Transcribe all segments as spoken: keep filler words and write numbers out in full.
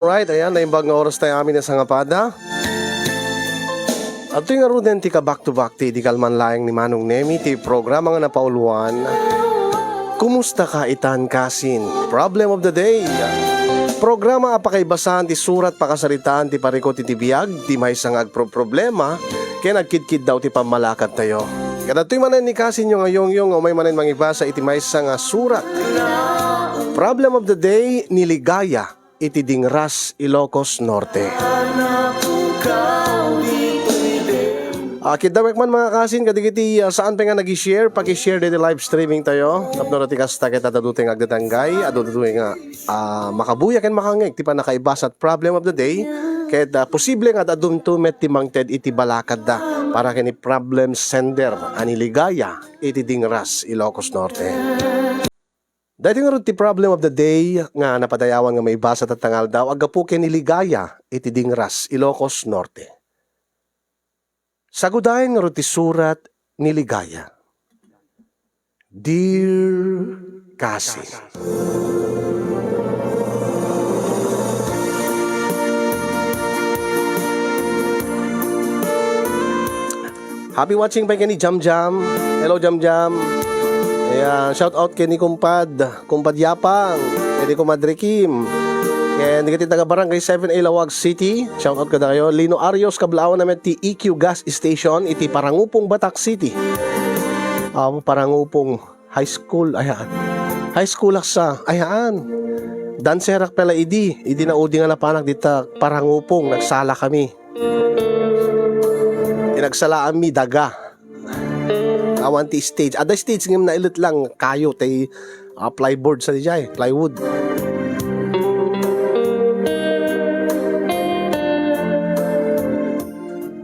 Alright, ayan, naimbag nga oras tayo amin a sangapada. Adtoy ngaruden ti ka-back to back ti idi kalman laeng ni Manong Nemi ti programa nga napauluan, Kumusta ka itan, kasin? Problem of the day. Programa a pakaibasaan ti surat pakasaritaan ti parikut iti biag, ti maysa nga agproproblema ken agkidkiddaw ti pammalakadtayo. Kadatoy manen ni kasinyo nga Yongyong nga umay manen mangibasa iti maysa nga surat. Problem of the day ni Ligaya iti Dingras, Ilocos Norte. Akidawek man, mga kasin, kadagiti, ah, saan pay nga nag-share, paki-share diti live streaming tayo. Tapno ti kasta ket adda dutay nga agdadanggay, adda dutay nga, ah, makabuya ken makangngeg ti pannakaibasa ti problem of the day. Ket, ah, posible nga adda dumto met ti mangted iti balakadda para ken ni problem sender a ni Ligaya iti Dingras, Ilocos Norte. Daytoy ngarud ti problem of the day nga napadayawan nga maibasa tatta nga aldaw, aggapu ken ni Ligaya iti Dingras, Ilocos Norte. Sagudayen ngarud ti surat ni Ligaya. Dear Kasin. Happy watching pay ken ni Jam Jam. Hello, Jam Jam. Ayan, shout out ken ni Kumpad, Kumpad Yapang, ken ni Kumadre Kim. Ken dagiti taga Barangay seven A, Laoag City. Shout out kadakayo. Lino Arios, kablaawan na met ti E Q gas station iti Parangupong, Batac City. Apo, Parangupong High School, ayaan. High school ak sa, ayaan. Dancerak pala idi. Idi na udi nga napanak dita Parangupong, nagsala kami. Ti nagsalaanmi, daga. Awan ti stage. Adda stage ngem nailet lang kayo, tay, ah, plyboard sa dijay, plywood.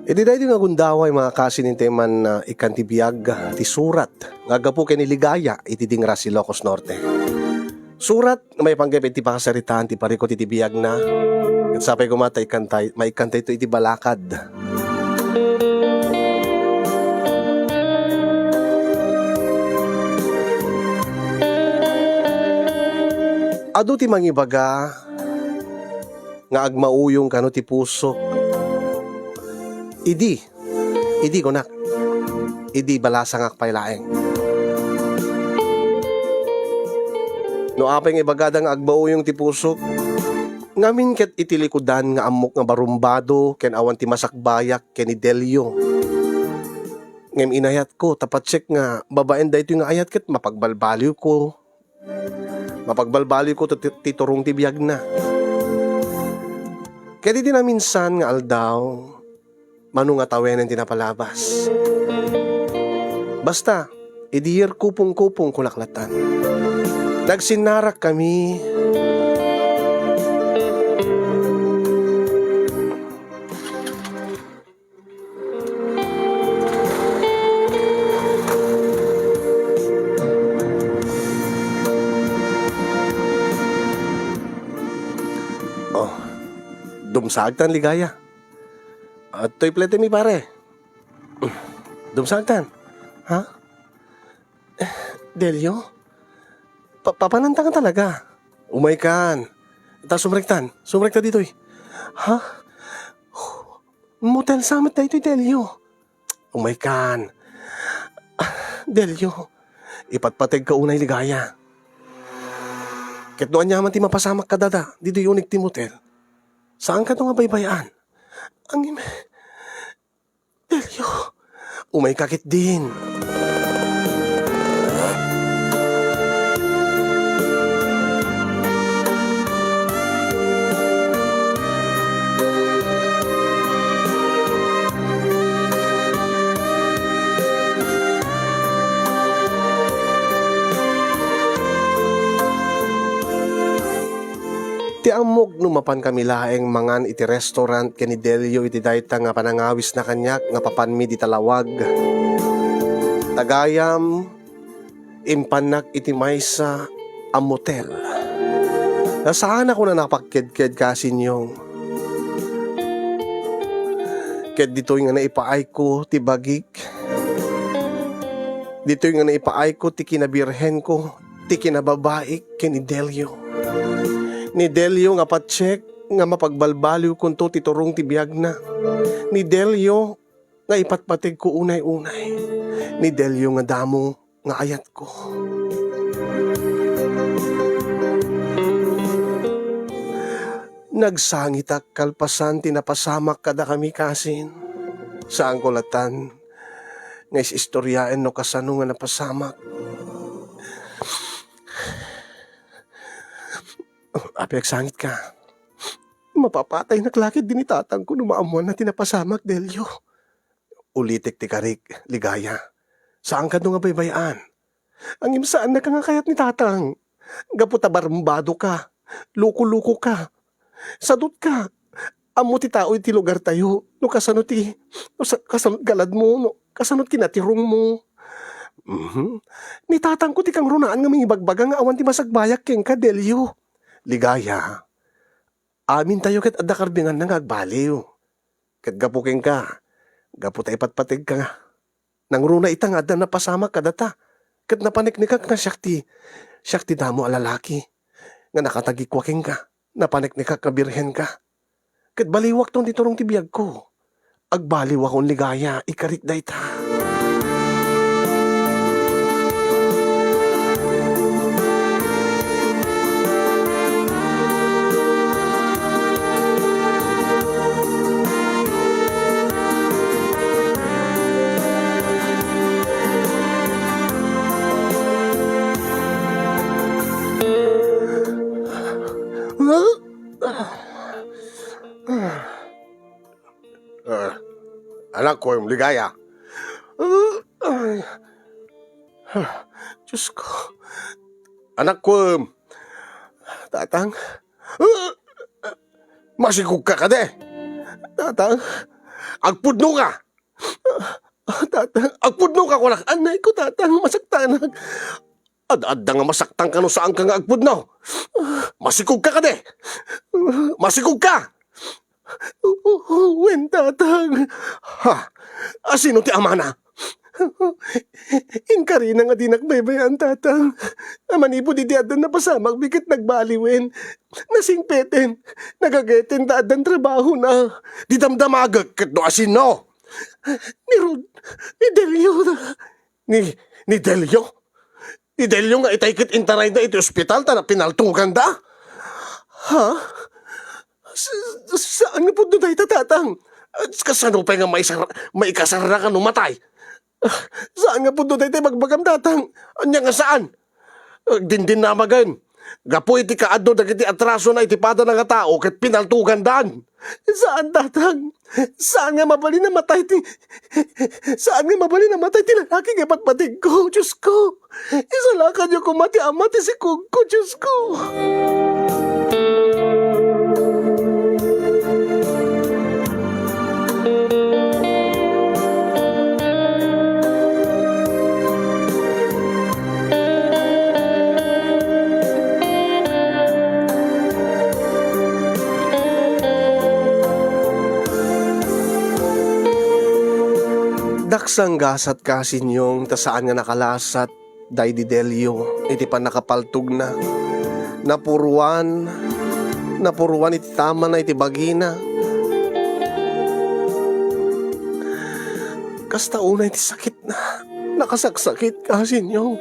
Iti daytoy nga gundaway, mga kasin, intay man, ah, ikkan ti biag, ti surat nga aggapu ken ni Ligaya iti Dingras, Ilocos Norte. Surat nga maipanggep iti pakasaritaan ti parikut iti biagna. Ket sapay koma ta ikkantay, maikkantayto iti balakad. Adu ti mangibaga nga agmauyong kano ti pusok. Idi, idi kunak, idi balasangak pay laeng. No apay nga ibagada nga agmauyong ti pusok, ngamin ket iti likudan nga ammok nga barumbado ken awan ti masakbayak ken ni Delio. Ngem inayatko, ta patsek nga babaen daytoy nga ayat ket mapagbalbaliwko. Mapagbalbaliwko ti, ti, ti turong ti biagna. Ket iti naminsan nga aldaw, mano nga tawenen ti napalabas. Basta, idi yerkupongkupong kunak latan. Nagsinnarak kami. Oh, dumsagtan, Ligaya. Adtoy plete mi, pare. Dumsagtan. Ha? Eh, Delio? Pa-, papananta nga talaga? Umaykan. Ta sumrektan. Sumrekta ditoy. Ha? Motel sa met daytoy, Delio. Umaykan. Delio, ipatpategka unay, Ligaya. Ket no aniaman ti mapasamak kadada, ditoy unig ti motel. Saan kato nga baybay-an? Ang im-, Delio, umayka ketdin. Ti ammok no mapan kami laeng mangan iti restaurant ken ni Delio iti dayta nga panangawisna kaniak nga papanmi dita lawag. Ta gayam, impannak iti maysa a motel. Nasaanakon a napagkedked, kasinyo. Ket ditoy nga naipaayko ti bagik. Ditoy nga naipaayko ti kinabirhenko, ti kinababaik ken ni Delio. Ni Delio nga patsek, nga mapagbalbaliwkonto ti turong ti biagna. Ni Delio nga ipatpategko unay-unay. Ni Delio nga damo nga ayatko. Nagsangitak kalpasan ti napasamak kadakami, kasin. Saanko latan nga is-istoriaen no kasano nga napasamak. Apay agsangitka? Mapapataynak la ketdi ni tatangko no maammoanna ti napasamak, Delio. Ulitek ti karik, Ligaya. Saan kano nga baybay-an. Ngem saannaka nga kayat ni tatang. Gapu ta barumbadoka, loko-lokoka, sadutka. Ammo ti tao iti lugartayo no kasano ti, no sa-, kasano ti galadmo, no kasano ti kinatirongmo. Mhm. Ni tatangko ti kangrunaan nga mangibagbaga nga awan ti masagbayak kenka, Delio. Ligaya, amintayo ket adda karbinganna nga agbaliw. Ket gapu kenka, gapu ta ipatpategka, nangruna ita nga adda napasamak kadata, ket napaneknekak nga siak ti, siak ti damo a lalaki nga nakatagikua kenka, napaneknekak nga birhenka. Ket baliwakton ti turong ti biagko. Agbaliwakon, Ligaya, ikarik dayta. Ah, anakko, Ligaya. Ah, ay. Ah, Diyos ko. Anakko. Tatang. Masikog ka kadi. Tatang. Agpudno ka. Ah, Tatang. Agpudno ka, kunak. Anay ko, Tatang. Masaktanak. Ad-adda nga masaktan ka no saan ka nga agpudno. Masikog ka kadi? Masikog ka? Wen, Tatang. Ha? Asino ti amana? Inkarina nga dinak baybay-an, Tatang. A manipud idi adda napasamak ket nagbaliwen, nasingpeten, nagageten ta addan trabahona. Di damdamagek ket no asino. Ni Rod, ni Delio. Ni, ni Delio? Ni Delio nga itay ket intarayda iti ospital ta napinaltoganda? Ha? S-, saan nga pudno dayta, Tatang? Kasano pay nga maisar-, maikasarraka no matay? Saan nga pudno dayta ibagbagam, Tatang? Ania nga saan? Agdindinamagen. Gapu iti kaadno dagiti atrasona iti padana nga tao ket pinaltogandan. Saan, Tatang. Saan nga mabalin a matay ti, saan nga mabalin a matay ti lalaki nga ipatpategko. Diyos ko, isalakanyo koma ti ama ti sikogko, Diyos ko. Daksanggasat ka, Sinyong, ta saan nga nakalasat daydi Delio iti pannakapaltogna. Napuruan, napuruan iti tamana iti bagina. Kasta unay ti sakitna. Nakasaksakit ka, Sinyong.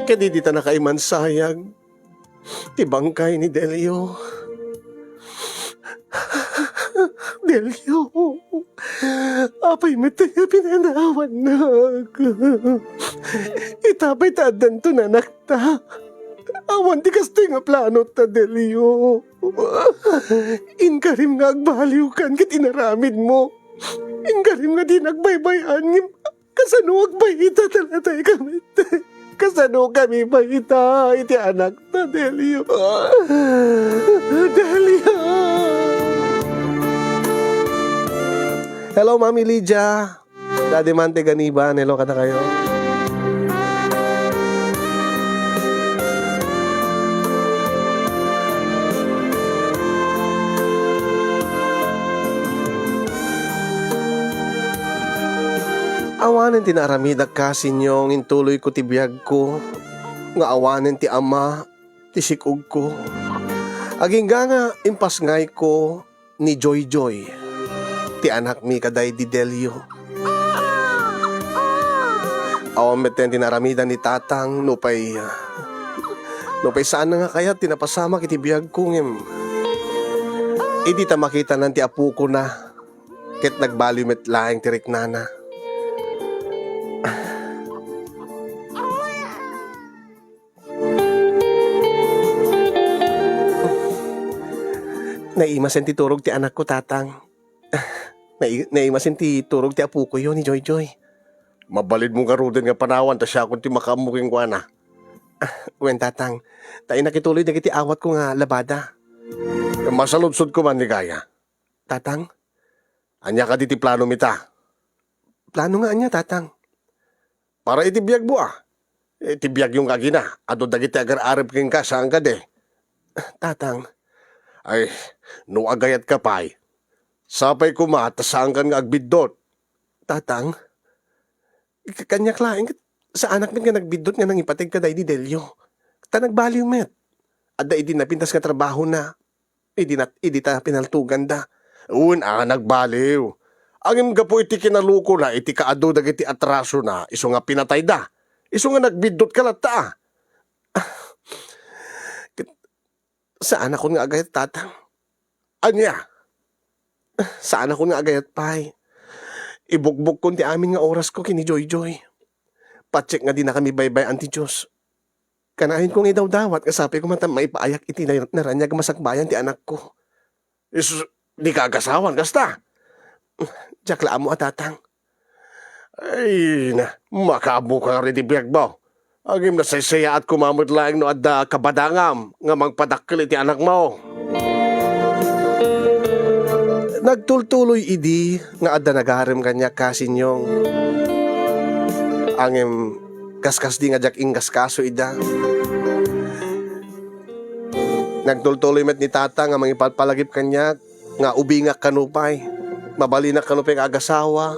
Ket idi ta nakaimansayag ti bangkay ni Delio. Delio, apay met ti pinanawannak? Ita pay ta addanton anakta. Awan ti kastoy nga plano ta, Delio. Inkarim nga agbaliwkan ket inaramidmo. Inkarim nga dinak baybay-an ngem kasano agbayita ta natay kami? Kasano kami bayita iti anakta, Delio? Delio! Hello, Mami Lydia. Daddy Mante Ganiban, hello kadakayo. Awanen ti naaramidak, Kasinyong, intuloyko ti biagko nga awanen ti ama ti sikogko. Agingga nga impasngayko ni Joyjoy, ti anakmi kadi Delio. Awan metten ti naaramidan ni Tatang nupay, nupay saan nga kayat ti napasamak iti biagko, ngem idi ta makitanan ti apokona, ket nagbaliw met laeng ti riknana. Naimasen ti turog ti anakko, Tatang. Nai-, naimasen ti turog ti apokoyo ni Joyjoy. Mabalinmo ngaruden nga panawan ta siakon ti makaammo kenkuana. Wen, Tatang, ta innak ituloy dagiti awatko nga labada. Masaludsodko man, Ligaya. Tatang? Ania kadi ti planomi ta? Plano nga ania, Tatang? Para iti biagmo, a. Iti biagyo nga agina, adu dagiti agar-arem kenka, saan kadi? Tatang. Ay, no agayatka pay, sapay koma ta saankan nga agbiddut. Tatang? Ka-, kaniak laeng ket saanak met nga nagbiddut nga nangipateg kadi Delio. Ta nagbaliw met. Adda idi napintas nga trabahona. Idi nat-, idi ta pinaltoganda. Wen a, nagbaliw. Ngem gapu iti kinalukona iti kaadu dagiti atrasona, isu nga pinatayda. Isu nga nagbiddut ka latta, a. Ket saanakon nga agayat, Tatang. Ania? Saanakon nga agayat pay. Ibukbukkon ti amin nga orasko ken ni Joyjoy. Patiek nga dinakami baybay-an ti Dios. Kanayon ko nga idawdawat nga sapay koma ta maipaayak iti na-, naraniag a masakbayan ti anakko. Isu, dika agasawan kasta? Diak la ammo a, Tatang. Ay, na, makaammoka ngarud iti biagmo. Ngem nasaysayaat koma met laeng no adda kabadangam nga mangpadakkel iti anakmo. Nagtultuloy idi nga adda nagarem kaniak, Kasinyong. Ngem kaskasdi nga diak inkaskaso ida. Nagtultuloy met ni Tata nga mangipalpalagip kaniak nga ubingak kano pay, mabalinak kano pay nga agasawa.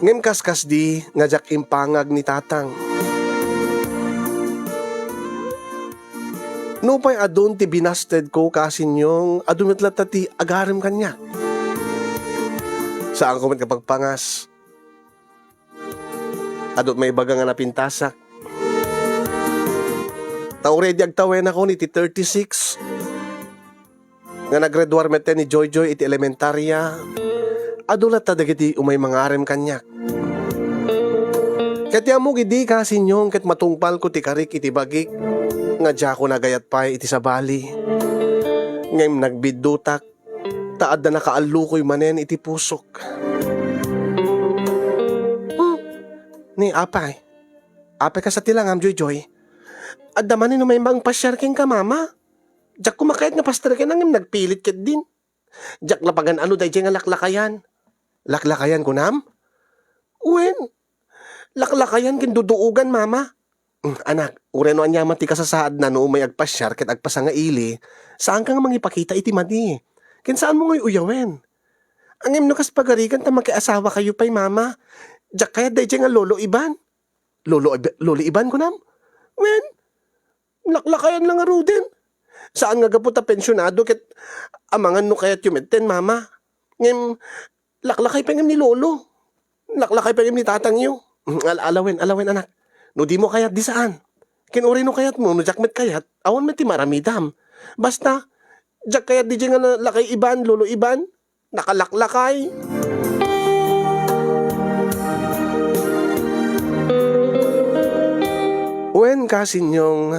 Ngem kaskasdi nga diak impangag ni Tatang. Nupay adun ti binastedko, Kasinyong, adu met latta ti agarem kaniak. Saanko met nga pagpangas. Adu met maibaga nga napintasak. Ta uray idi agtawenakon iti thirty-six nga naggraduar metten ni Joyjoy iti elementaria, adu latta dagiti umay mangarem kaniak. Ket ti ammok idi, Kasinyong, ket matungpalko ti karik iti bagik nga diakon agayat pay iti sabali. Ngem nagbiddutak ta adda nakaallukoy manen iti pusok. Hmm. Ni apay? Apay, kasta ti langam, Joyjoy? Adda manen umay mangpasiar kenka, Mama? Diak koma kayat nga pasterken ngem nagpilit ketdin. Diak la pagan-ano daydiay nga laklakayan. Laklakayan, kunam? Wen, laklakayan ken duduogan, Mama. Mm, anak, uray no aniaman ti kasasaadna no umay agpasiar ket agpasangaili, saanka nga mangipakita iti madi. Ken saanmo nga uyawen. Ngem no kas pagarigan ta makiasawakayo pay, Mama, diak kayat daydiay nga Lolo Iban. Lolo Ib-, Lolo Iban, kunam? Wen, laklakayan la ngaruden. Saan nga gapu ta pensionado ket amangan no kayatyo metten, Mama. Ngem, laklakay pay ngem ni Lolo. Laklakay pay ngem ni Tatangyo. Mm, al-, alawen, alawen, anak. No dimo kayat, di saan. Ken uray no kayatmo, no diak met kayat, awan met ti maaramidam. Basta, diak kayat daydiay nga na-, lakay Iban, Lolo Iban. Nakalaklakay. Wen, Kasinyong,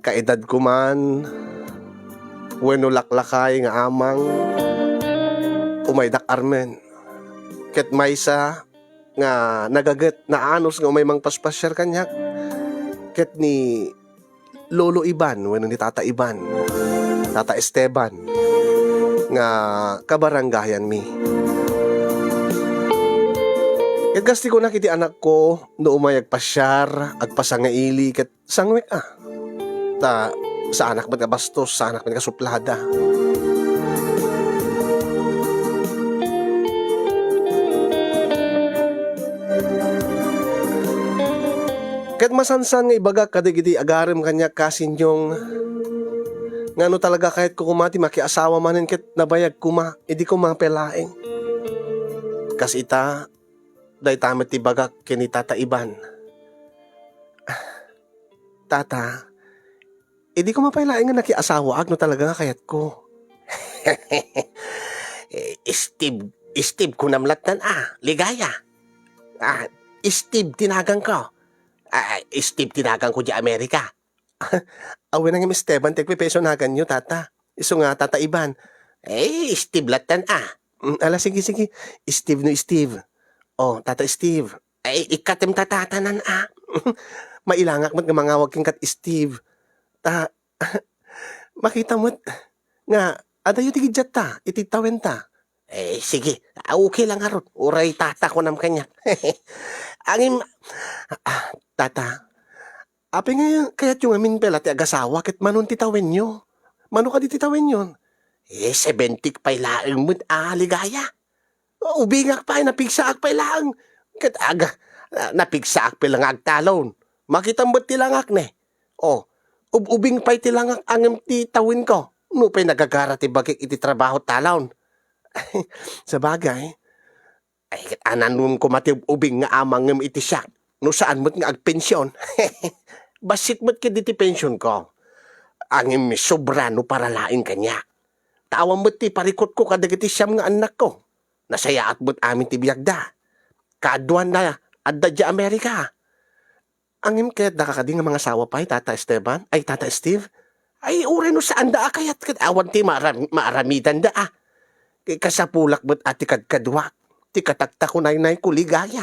kaedadko man, wenno laklakay nga amang, umaydak armen. Ket maysa nga nagaget, naanus nga umay mangpaspasiar kaniak, ket ni Lolo Iban wenno ni Tata Iban, Tata Esteban, nga kabarangayanmi. Ket kas ti kunak iti anakko, no umay agpasiar, agpasangaili, ket sangwek a. Ta saanak met nga bastos, saanak met nga suplada. Ket masansan nga ibagak kadagiti agarem kaniak, Kasinyong, nga no talaga kayatko koma ti makiasawa manen ket nabayag koma, idi koma pay laeng. Kas ita, dayta met ti bagak ken ni Tata Iban. Tata, idi koma pay laeng nga nakiasawaak no talaga nga kayatko. Eh, Steve, Steve kunam lattan a, Ligaya. Ah, Steve ti naganko. Ah, Steve ti naganko di Amerika. Awan ngem Esteban ti agpepeso naganyo, Tata. Isu nga Tata Iban. Eh, Steve lattan a. Mm, ala, sige, sige. Steve no Steve. Oh, Tata Steve. Ay, ikkatem tatatanan a. Mailangak met nga mangawag ken kat Steve. Ta, makita met nga adayo ti gidjatta iti tawenta. Eh, sige. Ah, okay lang ngarud. Uray tata kunam kaniak. Angim, ah, tata, apay nga kayatyo ngamin pay la ti agasawa ket manon ti tawenyo? Mano kadi ti tawenyon? Eh, seventy pay laeng met a, Ligaya. Ubingak pay, napigsaak pay laeng. Ket aga, ah, napigsaak pay la nga agtalon. Makita met ti langak ne. Oh, ub-, ubing pay ti langak ngem ti tawenko. Nupay nagagara ti bagik iti trabaho talon. Sabagay, ay, ket ananon koma ti ub-, ubing nga amangem iti siak no saan met nga agpension. Bassit met ket iti pensionko. Ngem sobra no para laeng kaniak. Ta awan met ti parikutko kadagiti siam nga annakko. Nasayaat met amin ti biagda. Kaaduanna, adda diay Amerika. Ngem kayatdaka kadi nga mangasawa pay, Tata Esteban? Ay, Tata Steve? Ay, uray no saanda a kayat ket awan ti maaram-, maaramidanda a. Kasapulak met a ti kadkaduak, ti kataktakunaynayko, Ligaya.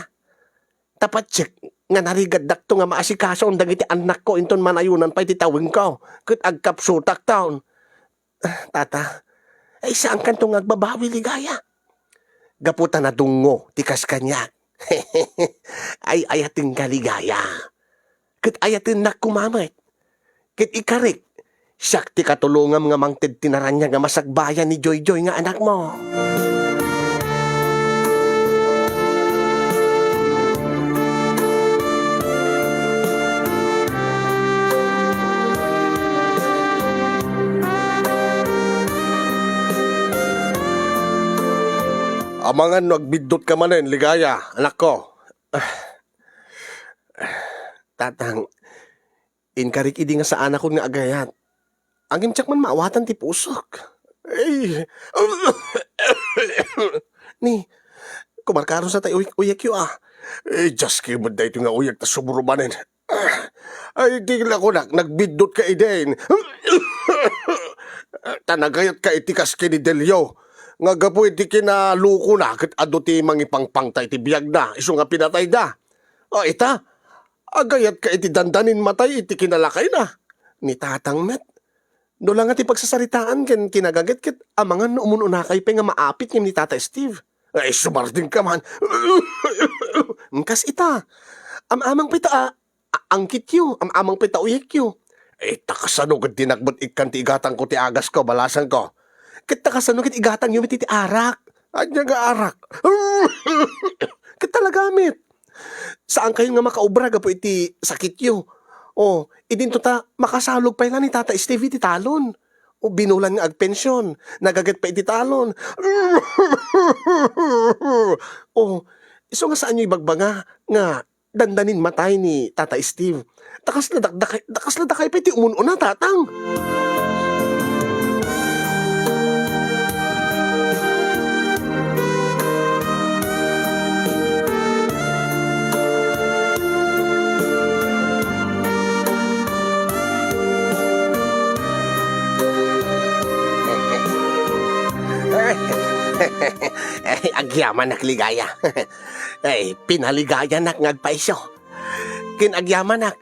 Ta patiek nga narigaddakto nga maasikasoon dagiti annakko inton manayonan pay ti tawenko ket agkapsutakton. Tata, ay, saankanto nga agbabawi, Ligaya? Gapu ta nadungngo ti kas kaniak. Ay-ayatenka, Ligaya. Ket ayatennak koma met. Ket ikarik, siak ti katulongam nga mangted ti naraniag a masakbayan ni Joyjoy nga anakmo. Amangan no agbiddutka manen, Ligaya, anakko. Tatang, inkarik idi nga saanakon nga agayat. Ngem diak man maawatan ti pusok. Ay. Ni, kumarkaron sa tay uyek-uyekyo, ah. Eh, diaski met daytoy nga uyek ta subro manen. Ay, di la kunak, nagbiddutka idin. Ta nagayatka iti kas ken ni Delio. Nga gapu iti kinalukona ket adu ti mangipangpangta iti biagna, isu nga pinatayda. O, ita, agayatka iti dandanin matay iti kinalakayna. Ni Tatang met. No la nga ti pagsasaritaan ken kinagaget ket amangan no umun-unakay pay nga maapit ngem ni Tata Steve. Ay, sumardengka man. Kas ita, am-amang pay ta a-, a-, angkityo, am-amang pay ta uyekyo. Eh, ta kasano ket dinak met ikkan ti igatangko ti agasko, balasangko? Ket ta kasano ket igatangyo met iti arak? Ania nga arak? Ket talaga met. Saankayon nga makaobra gapu iti sakityo. O, idinto ta makasalog pay la ni Tata Steve iti talon. O, binulan nga agpension, nagaget pay iti talon. O, isu nga saanyo ibagbaga nga dandanin matay ni Tata Steve. Ta kasla dakdakay, ta kasla dakay pay ti umun-una, Tatang. Ay, agyamanak, Ligaya. Ay, pinaligayanak nga agpayso. Ken agyamanak.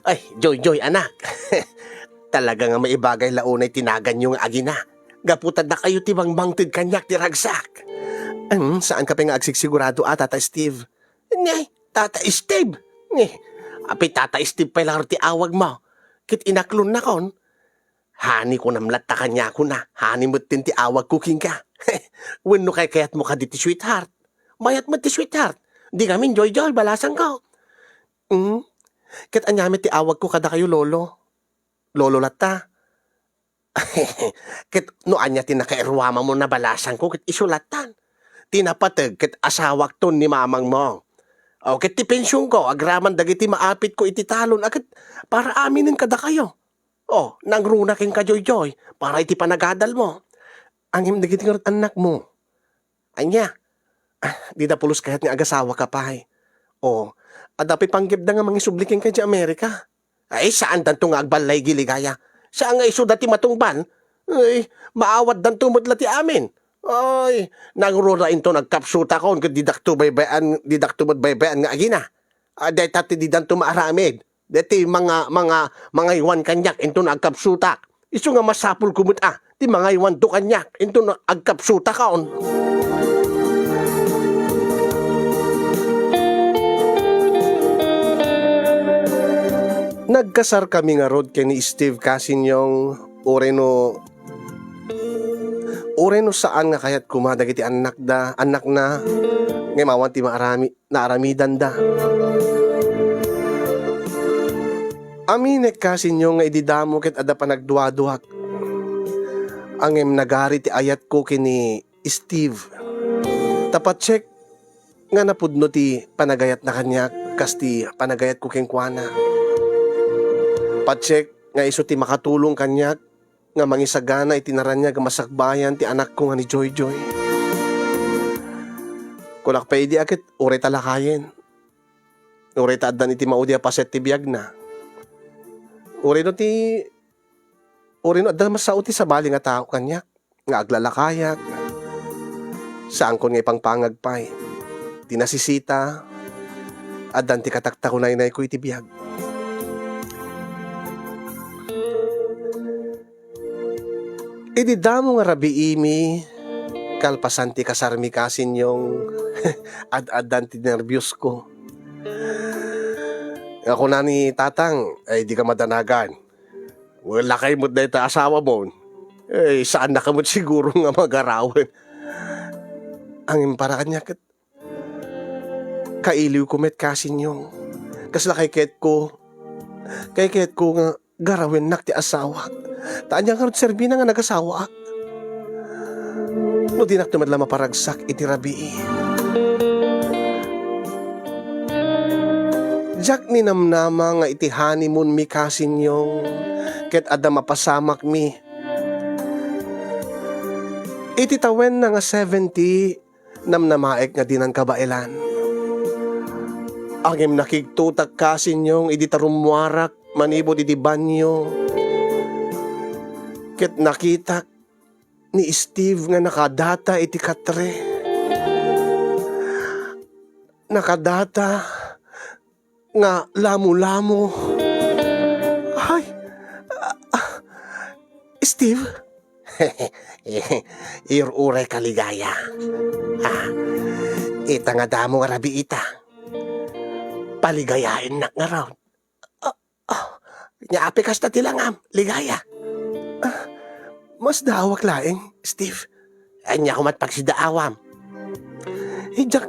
Ay, Joyjoy, anak. Talaga nga maibagay la unay ti naganyo nga agina. Gapu ta dakayo ti mangmangted kaniak ti ragsak. Em, saanka pay nga agsigsigurado a, Tata Steve? Ni, Tata Steve? Ni, apay Tata Steve pay la ti awagmo? Ket inaklonnakon? Honey kunam latta kaniakon a, honey metten ti awagko kenka. Wenno kaykayatmo kadi ti sweetheart? Mayat met ti sweetheart. Di ngamin, Joyjoy, balasangko. Hmm? Ket ania met ti awagko kadakayo, Lolo? Lolo latta. Ket no ania ti nakairuamam no nabalasangko, ket isu lattan. Ti napateg ket asawakton ni mamangmo. O, ket ti pensionko agraman dagiti maapitko iti talon a ket para aminen kadakayo. O, nangruna kenka, Joyjoy, para iti panagadalmo. Ngem dagiti ngarud annakmo, ania? Ah, dida pulos kayat nga agasawaka pay. O, adda pay panggepda nga mangisubli kenka idiay Amerika. Ay, saandanto nga agballaygi, Ligaya. Saan nga isuda ti matungpal? Ay, maawatdanto met la ti amin. Ay, nangruna inton agkapsutakon ket didakto baybay-an, didakto met baybay-an nga agina. Ah, dayta ti didanto maaramid. Deti manga-, manga-, mangaywan kaniak inton agkapsutak. Isu nga masapulko met a ti mangaywanto kaniak inton agkapsutakon. Nagkasarkami ngarud ken ni Steve, kasinyong, uray no, uray no saan nga kayat koma dagiti annakda, annakna, ngem awan ti maarami-, naaramidanda. Aminek, kasinyong, nga idi damo ket adda panagduaduak. Ngem nagari ti ayatko ken ni Steve. Ta patsekna nga napudno ti panagayatna kaniak kas ti panagayatko kenkuana. Patsek nga isu ti makatulong kaniak nga mangisagana iti naraniag a masakbayan ti anakko nga ni Joyjoy. Kunak pay idi a ket uray ta lakayen. Uray ta addan iti maudi a paset ti biagna. Uray no ti, uray no adda masao ti sabali nga tao kaniak nga aglalakayak. Saankon nga ipangpangag pay. Ti nasisita, addan ti kataktakunaynayko iti biag. Idi damo nga rabiimi, kalpasan ti kasarmi, kasinyong, ad-addan ti nerbiusko. Nga kuna ni Tatang, ay, dika madanagan. Wen, lakay met dayta asawamon. Eh, saannaka met siguro nga magarawen. Ngem para kaniak ket kailiwko met, kasinyong. Kasla kaykayatko, kaykayatko nga garawennak ti asawak. Ta ania ngarud serbina nga nagasawaak no dinakto met la maparagsak iti rabii? Diak ninamnama nga iti honeymoonmi, kasinyong, ket adda mapasamakmi. Iti tawenna nga seventy, namnamaek nga dinan kabaelan. Ngem nakigtotak, kasinyong, idi tarummuarak manipud iti banio, ket nakitak ni Steve nga nakadata iti katre. Nakadata nga lamo-lamo. Ay, ah, ah, Steve? Ur-uray ka, Ligaya. Ah, ita nga damo nga rabiita. Paligayaennak ngarud. Ah, ah, nya apay kasta ti langam, Ligaya? Ah, masdaawak laeng, Steve. Ania koma ti pagsidaawam? Eh, diak,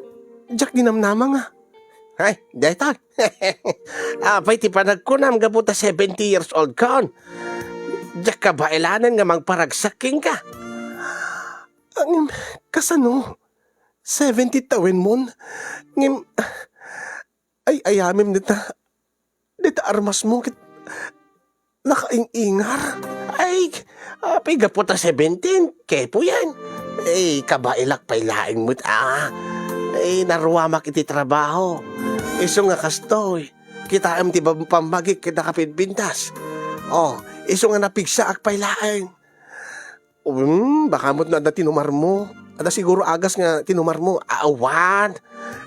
diak ninamnama nga. Ay, daytoy. Apay ti panagkunam gapu ta seventy years old kon? Diak kabaelanen nga mangparagsak kenka. Ngem, kasano? Seventy tawenmon? Ngem, ay-ayamem dita, dita armasmo ket nakaing-ingar. Ay, apay gapu ta seventeen, kepo yan. Ay, kabaelak pay laeng met, ah. Ay, naruamak iti trabaho. Isu nga kastoy, kitaem ti bab-, pammagik ket nakapinpintas. Oh, isu nga napigsaak pay laeng. Um, baka met no adda tinumarmo. Adda siguro agas nga tinumarmo. Awan.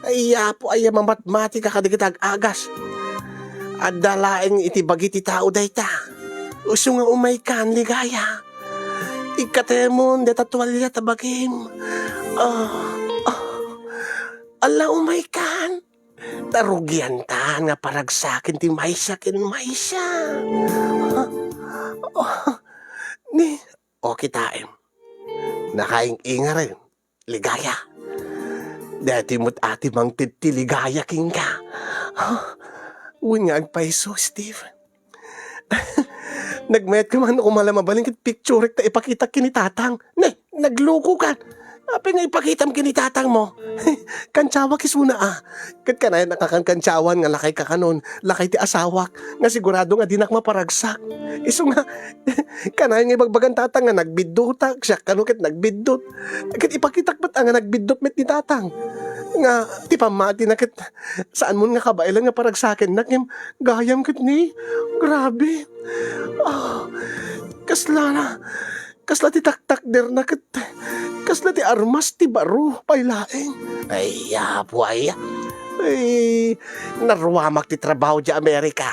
Ay, Apo, ay, mamatmatika kadagiti ag-agas. Adda laeng iti bagi ti tao dayta. Isu nga umaykan, Ligaya. Ikkatemon dayta tualya ta bagim. Ah, ah. Ala, umaykan. Ta rugiantan nga paragsaken ti maysa ken maysa. Ah, ah. Ni, o, kitaem. Nakaing-ingaren, Ligaya. Daytoy met a ti mangted ti Ligaya kenka. Ah, Wen nga agpayso, Steve. Nagmayat ka man kung mala mabalin ket picturek ta ipakitak ken ni Tatang. Ne, nagluko ka. Apay nga ipakitam ken ni Tatang mo? Kantiawak isuna a. Ket kanayon a kakankantiawan nga lakay ka kanon, lakay ti asawak, nga sigurado nga dinak maparagsak. Isu nga, kanayon nga ibagbagan Tatang nga nagbiddotak, siak kano ket nagbiddot. Ket ipakitak met a nga nagbiddot met ni Tatang. Nga ti pammatina ket saan mon nga kabaelan nga paragsakennak ngem gayam ket ni, grabe. Ah, kasla na, kasla ti taktakderna ket kasla ti armas ti baro pay laeng. Ay, apo, ay. Ay, naruamak ti trabaho di Amerika.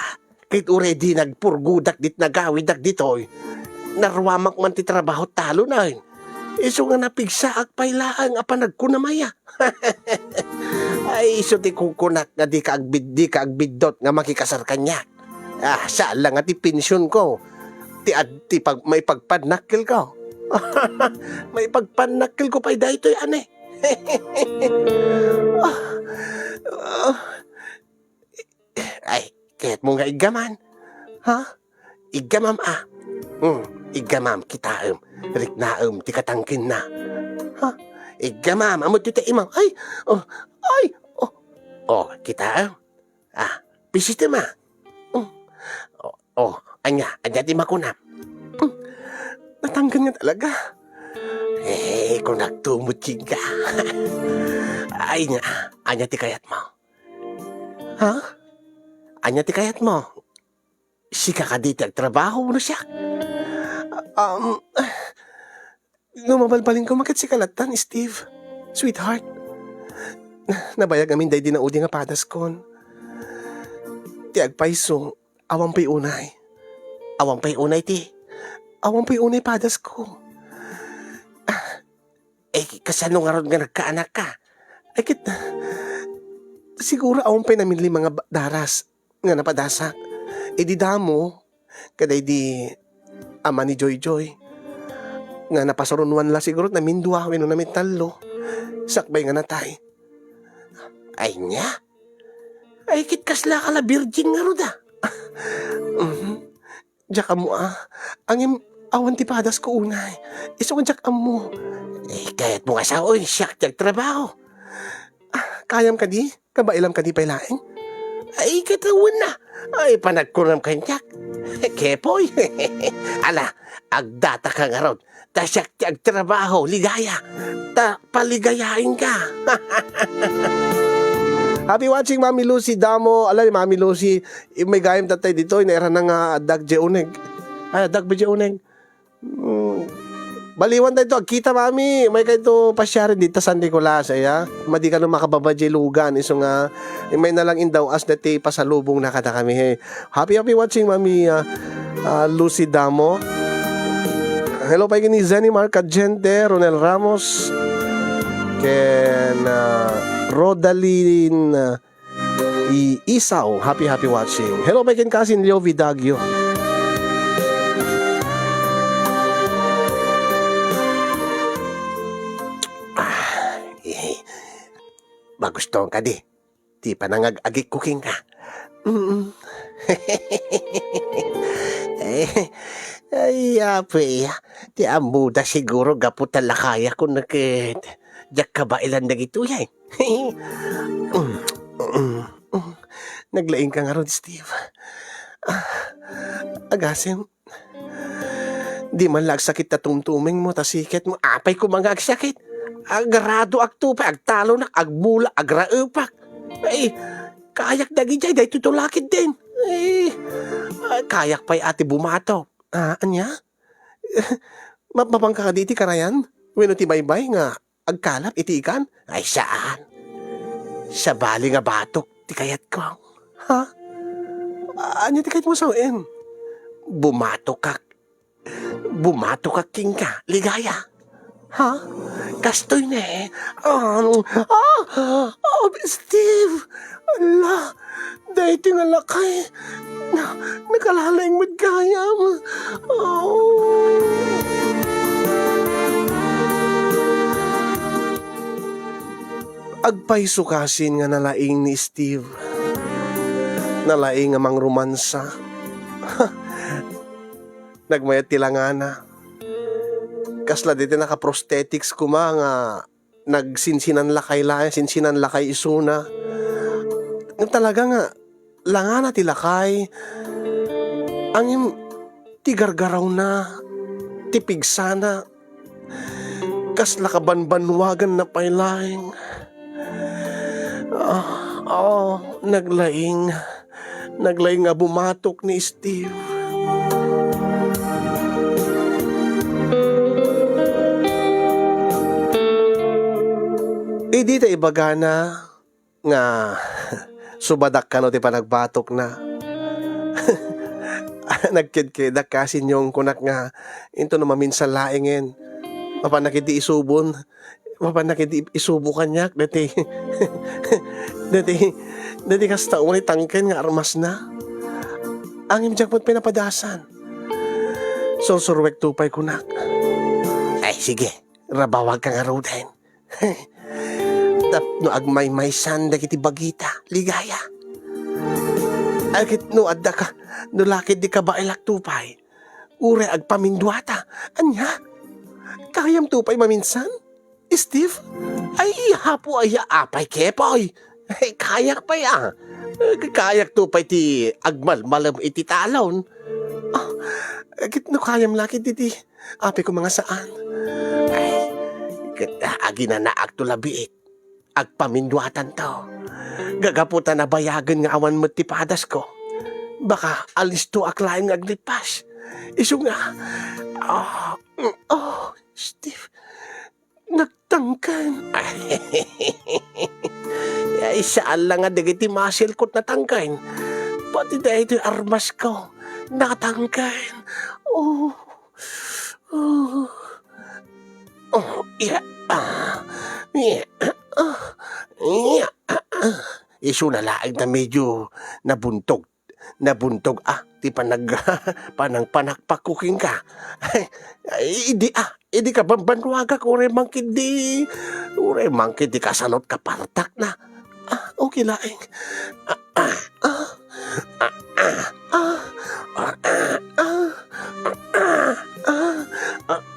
Ket uray di nagpurgodak dit nagawidak ditoy, naruamak man ti trabaho talon. Isu nga napigsaak pay laeng a panagkunam aya. Ay, isu ti kukunak nga dika agbid-, dika agbiddot nga makikasar kaniak. Ah, saan la nga ti pensionko. Ti ad-, ti pag-, maipagpannakkelko. Maipagpannakkelko pay daytoy, ane. Ah, ah. Ay, kayatmo nga iggaman? Ha? Iggamam a. Hmm, iggamam, kitaem. Riknaem ti katangkenna. Ha? Iggamam, ammom ti imam. Ay, oh, ay, oh. Oh, kitaem. Ah, pisitem a. Hmm. Oh, oh, ania, ania ti makunam? Hmm. Natangken nga talaga. Eh, kunakto met kenka. Ay, ania, ania ti kayatmo? Ha? Ania ti kayatmo? Sika kadi ti agtrabaho wenno siak? Um, no mabalbalin koma ket sika lattan, Steve. Sweetheart. Nabayag amin daydi naudi nga padaskon. Ti agpayso, awan pay unay. Awan pay unay ti? Awan pay unay padasko. Eh, kasano ngarud nga nagkaanak ka? Ay, ket, siguro awan pay namin lima nga ba-, daras nga napadasak. Idi damo, kadaydi ama ni Joyjoy, nga napasurunoan la siguro namin dua wenno namin tallo, sakbay nga natay. Ay, nia? Ay, ket kasla ka la, virgin ngarud a. Mhm. Diak ammo a. Ngem awan ti padasko unay. Isu nga diak ammo. Eh, kayatmo nga saoen, siak ti agtrabaho. Ah, kayam kadi? Kabaelam kadi pay laeng? Ay, ket awan na. Ay, panagkunam kaniak. Kepoy. Ala, agdata ka ngarud. Ta siak ti agtrabaho, ligaya. Ta paligayaenka. Happy watching, Mami Lucy Damo. Ala, Mami Lucy, may gayam tatay ditoy, nairana nga adda J. Uneg. Ay, adda J. Uneg. Mm, baliwan tayo to, agkita, Mami. May kayo to pasyari dita San Nicolas, aya. Madi ka no makababa jay lugan, isu nga, may na lang indaw as dati pasalubong na kada kami, he. Happy, happy watching, Mami, ah, ah, Lucy Damo. Hello pa ni Zenny Marcagente, Ronel Ramos, ken, ah, Rodalyn, ah, I-, Isaw. Happy, happy watching. Hello pa ken kasin Leo Vidagio. Ah, eh, magustuhan ka di? Ti panangag-agikko kenka. Mm. Eh, ay, apo, eh, ti ammoda siguro gapu ta lakayakon ket diak kabaelan dagitoy, ay. Mm, mm, mm. Naglaing ka ngarud, Steve. Ah, agasem, di man la agsakit ta tumtumengmo, ta siketmo. Apay koma nga agsakit? Agrado agtupay, agtalonak, agbula, agraepak. Ay, kayak dagidiay, daytoy tulakid din. Ay, ah, kayak pay a ti bumatok. Ah, ania? Mapmapanka kadi iti karayan? Wenno ti baybay nga agkalap iti ikan? Ay, saan. Sabali nga batok ti kayatko. Ha? Ania ti kayatmo sawen? Bumatokak. Bumatokak kenka, ligaya. Ha? Kastoy ne. Um, ah, ah, Steve! Ala, daytoy nga lakay. Na, nakalalaing met gayam. Oh. Agpayso kasin nga nalaing ni Steve. Nalaing a mangromansa. Nagmayat ti langana. Kasla dayta naka-prosthetics koma nga nagsinsinan lakay laeng, sinsinan lakay isuna. Ngem talaga nga langana ti lakay. Ngem ti gargarawna, ti pigsana, kasla kabanbanwaganna pay laeng. Ah, ah, naglaing. Naglaing nga bumatok ni Steve. Idi ta ibagana nga subadak kano ti panagbatokna. Nagkedkedak, kasinyong, kunak nga, into no maminsan laengen. Mapannak iti isubon. Mapannak iti isubo kaniak, dati, dati, dati kasta unay tangken nga armasna. Ngem diak met pinapadasan. Sursuruekto pay kunak. Ay, sige, rabawagka ngaruden. Tapno agmaymaysan dagiti bagita, ligaya. Ay, ket no adda ka, no lakid di kabaelakto pay, uray agpaminduata. Ania? Kayamto pay maminsan? Steve? Ay, Apo, ay, apay, Kepoy? Ay, kayak pay, ah. Kayakto pay ti agmalmalem iti talon. Ah, ket no kayam lakid iti apay ko nga saan. Ay, ket aginanaakto labiit. Agpaminduatanto. Gagapu ta nabayagen nga awan met ti padasko. Baka alistoak laeng nga aglippas. Isu nga, ah, mm, oh, Steve, nagtangken. Ay, saan la nga dagiti muscle ko natangken. Pati daytoy armas ko, natangken. Oh. Oh. Oh, yeah. Ah. Yeah. Ah. Yeah. Ah. Isu na laeng ta medyo nabuntog. Nabuntog, ah, ti panag-, panangpanakpak ko kenka. Ay, idi, ah, idi kabanbanwagak, uray mangkit di, uray mangkit di kasanot kapartak na. Ah, okay laeng. Ah, ah, ah, ah, ah, ah, ah, ah, ah, ah, ah, ah, ah,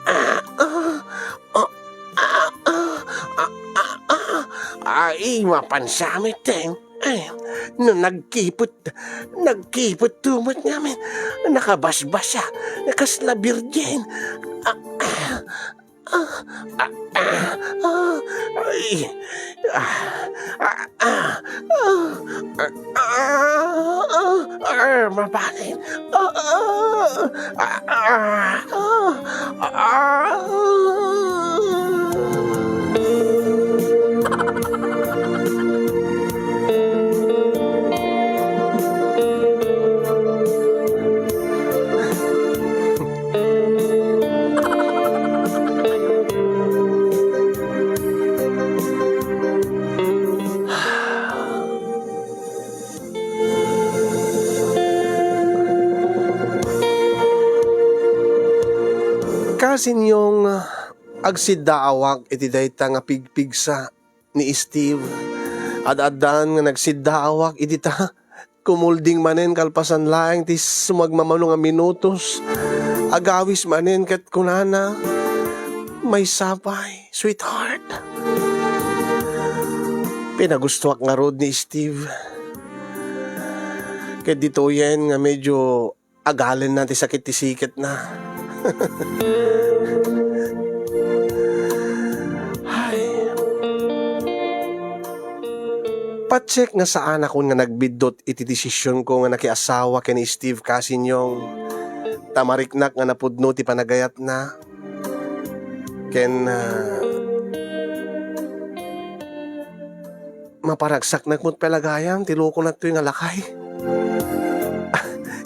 ah, ah, ah, ah, ah, ay, mapansamit, eh. Ay, no nagkipet, nagkipet to met ngamin, nakabasbasa, kasla birgen. Ah, ah, ah, ah, ah, ay, ah, ah, ah, ah, ah, ah, ah, ah, mabalin. Ah, ah, ah, ah, ah, ah. Kasinyong, agsiddaawak iti dayta nga pigpigsa ni Steve. Ad-addan nga nagsiddaawak iti ta, kumulding manen kalpasan laeng ti sumagmamano nga minutos. Agawis manen ket kunana, "Maysa pay, sweetheart." Pinagustoak ngarud ni Steve. Ket ditoyen nga medyo agalenna ti sakit ti siketna. Ay. Patiek nga saanakon nga nagbiddut iti desisionko nga nakiasawa ken ni Steve Kasinyong. Ta mariknak nga napudno ti panagayatna. Ken, ah, maparagsaknak met pay la gayam ti lokonak toy nga lakay.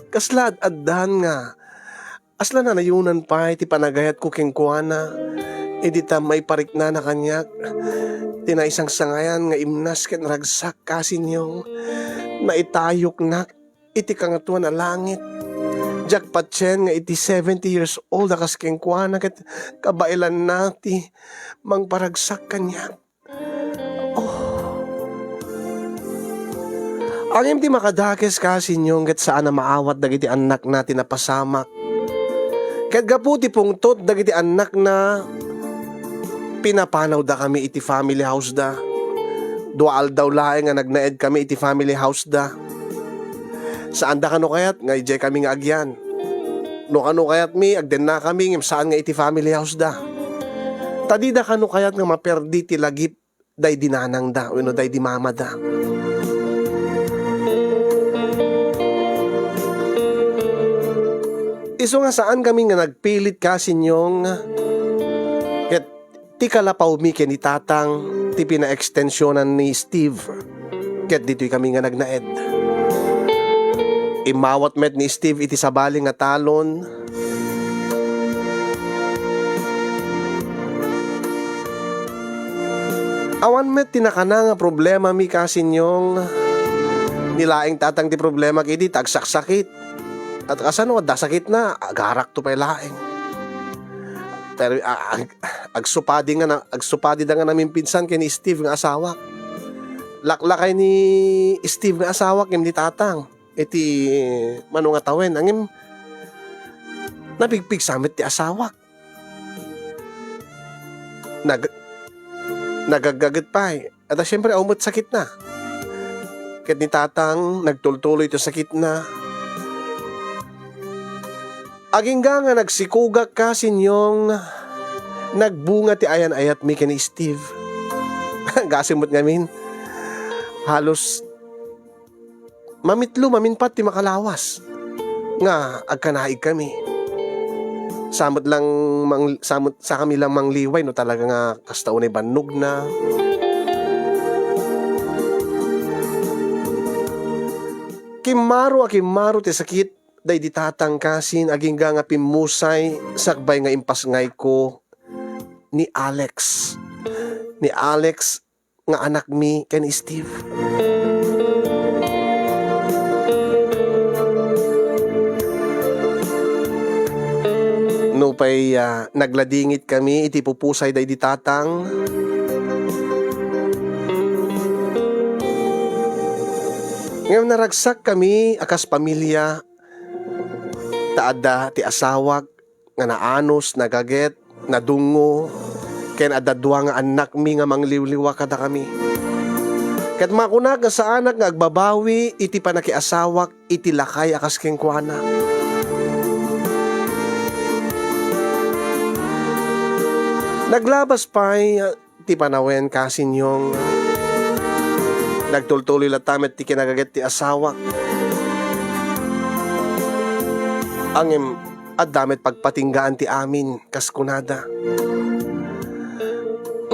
Kasla ad-addan nga, kasla nanayonan pay ti panagayatko kenkuana, idi ta maipariknana kaniak ti naisangsangayan nga imnas ken ragsak, Kasinyong. Naitayoknak iti Kangatoan a Langit. Diak patien nga iti seventy years old a kas kenkuana ket kabaelanna ti mangparagsak kaniak. Oh. Ngem ti makadakes, kasinyong, ket saan a maawat dagiti annakna ti napasamak. Ket gapu ti pungtot dagiti annakna, pinapanawdakami iti family house da. Dua aldaw laeng nga nagnaedkami iti family house da. Saanda kano kayat nga idiay kami nga agyan. No kano kayatmi, agdennakami ngem saan nga iti family house da. Ta dida kano kayat nga maperdi ti lagip daydi nanangda wenno daydi mamada. Isu nga saankami nga nagpilit, kasinyong, ket ti kalapawmi ken ni Tatang ti pinaekstensionan ni Steve, ket ditoy kami nga nagnaed. Immawat met ni Steve iti sabali nga talon. Awan met ti nakana nga problemami, kasinyong. Ni laeng Tatang ti problema idi ta agsaksakit. At kasano adda sakitna, agarakto pay laeng. Pero, a-, ag-, agsupadi nga na, agsupadida nga naminpinsan ken ni Steve nga asawak. Laklakay ni Steve nga asawak ngem ni Tatang iti mano nga tawen. Ngem napigpigsa met ti asawak. Nag-, nagaggaget pay. At, ah, siyempre, awan met sakitna. Ket ni Tatang, nagtultuloy ti sakitna. Agingga nga nagsikugak, kasinyong, nagbunga ti ayan-ayatmi ken ni Steve. Gasem met ngamin, halos mamitlo, maminpat ti makalawas nga agkanaigkami. Sa met lang mang-, sa met, sakami lang mangliway no talaga nga kasta unay bannogna. Kimmaro a kimmaro ti sakit daydi Tatang, kasin, agingga nga pimmusay sakbay nga impasngayko ni Alex. Ni Alex nga anakmi ken ni Steve. Nupay, ah, nagladingitkami iti pupusay daydi Tatang, ngem naragsakkami a kas pamilia, ta adda ti asawak nga naanus, nagaget, nadungngo, ken adda dua nga annakmi nga mangliwliwa kadakami. Ket makunak nga saanak nga agbabawi iti pannakiasawak iti lakay a kas kenkuana. Naglabas pay ti panawen, kasinyong. Nagtultuloy latta met ti kinagaget ti asawak. Ngem adda met pagpatinggaan ti amin, kas kunada.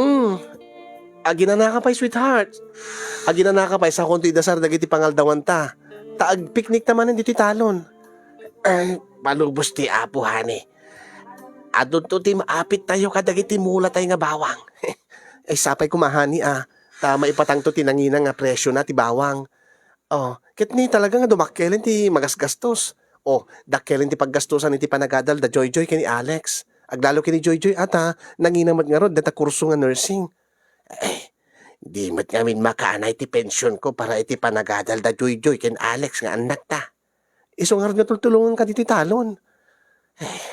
Mm, aginanaka pay, sweetheart. Aginanaka pay, sakonto idasar dagiti pangaldawanta. Ta agpiknikta manen ditoy talon. Ay, palubos ti Apo, honey. Adunto ti maapittayo kadagiti mulatay nga bawang. Ay, sapay koma, honey, a. Ta maipatangto ti nangina nga presiona ti bawang. Oh, ket ni talaga nga dumakkelen ti magasgastos. Oh, dakkelen ti paggastosan iti panagadal da Joyjoy ken ni Alex. Aglalo ken ni Joyjoy a ta nangina met ngarud dayta kurso nga nursing. Eh, di met ngamin makaanay ti pensionko para iti panagadal da Joyjoy ken Alex nga annakta. Isu ngarud nga tultulonganka ditoy talon. Eh,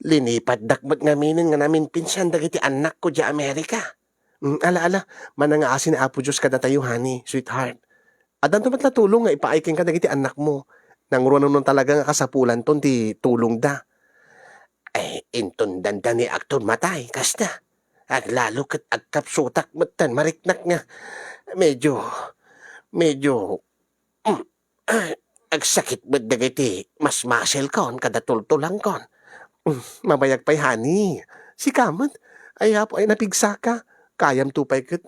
linipatdak met ngaminen nga naminpinsan dagiti annakko diay Amerika. Mm, ala, ala, manangngaasi ni Apo Dios kadatayo, honey, sweetheart. Addanto met la tulong nga ipaay kenka dagiti annakmo. Nangruna no talaga nga kasapulanton ti tulongda. Ay, inton dandaniakton matay, kasta. Aglalo ket agkapsutak metten, mariknak nga medyo, medyo, mm, agsakit met dagiti masmaselkon kada tultulangkon. Mm, mabayag pay, honey. Sika met, ay, apo, ay, napigsaka. Kayamto pay ket,